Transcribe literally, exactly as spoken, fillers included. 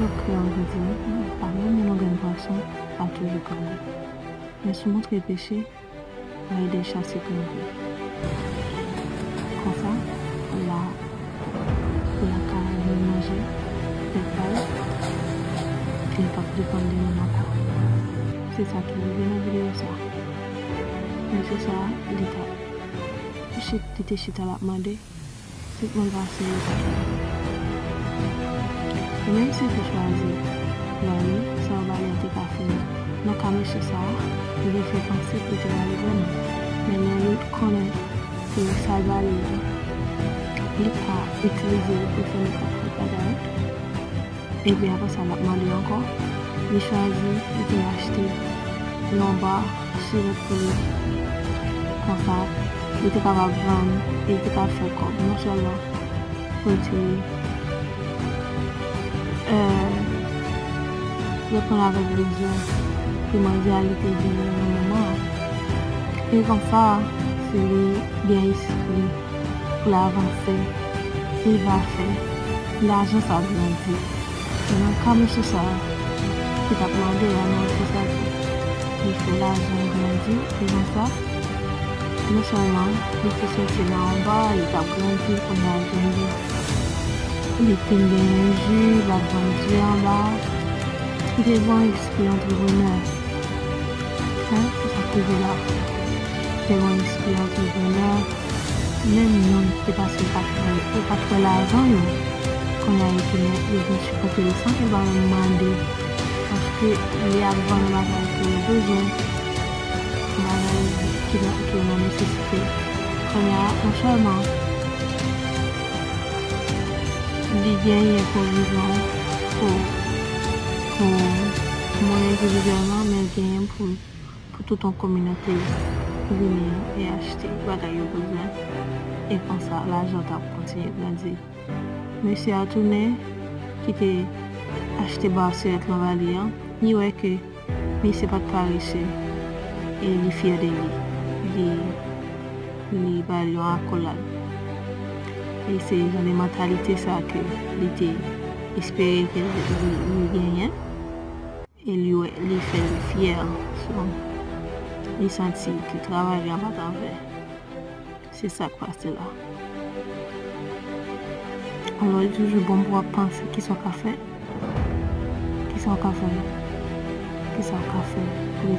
Kreyòl di, pa menm yon grenn pwason pa toujou grangou. Men si w montre peche, w a ede l chase grangou. Konsa, la, la ka jwenn manje tèt pa l, li p ap depann de moun ankò. Se sa ki rive nan videyo sa. Mesye sa, li t ap chit, li te chita l ap mande, tout moun pase. Li menm si l te chwazi ba li, sa l ba li an te ka fini. Nan ka mesye sa a, li te fè panse ke l te ba li vrèman. Men lè li konnen ke sa l ba li a, li ka itilize l pou fè nenpòt lòt bagay. Epi apre sa, l ap mande ankò. Li chwazi, li te achte yon ba sirop pou li. Konsa, li te kapab vann, e li te ka fè kòb. Non sèlman pou l te, euh, reponn avèk bezwen primòdyal li te genyen nan moman an. E konsa, si li gen espri pou l avanse, li va fè lajan sa grandi. Nan ka mesye sa ki t ap mande a, nan sa ki li fè lajan grandi, e konsa, non sèlman li te soti nan anba, li t ap grandi, kounye a vin li te genyen ji, l ap vann ji anba, li te gen yon espri antreprenè. Hein, se sa k rive la. Te gen yon espri antreprenè. Menm moun ki te panse yo pa t wè, yo pa t wè lajan yo, kounye a yo tounen, yo vin sipòte li san ke yo pa menm mande. Paske li ap vann bagay ke yo bezwen, bagay ki nan, ki yo nan nesesite. Kounye a, non sèlman li genyen pwovizyon pou, pou moun endividyèlman, men l genyen pou, pou tout yon kominote vini e achte bagay yo bezwen. E konsa, lajan t ap kontinye grandi. Mesye a tounen, ki te achte ba sirèt lan ba li an, li wè ke mesye pa t parese, e li fyè de li. Li, li ba li yon akolad. E se jan de mantalite sa ke li te espere ke li, li, li genyen. E li wè, li fè li fyè. So, li santi ke travay li an pa t anven. Se sa k pase la. Alò, li toujou bon pou w ap panse kisa w ka fè. Kisa w ka fè? Kisa w ka fè pou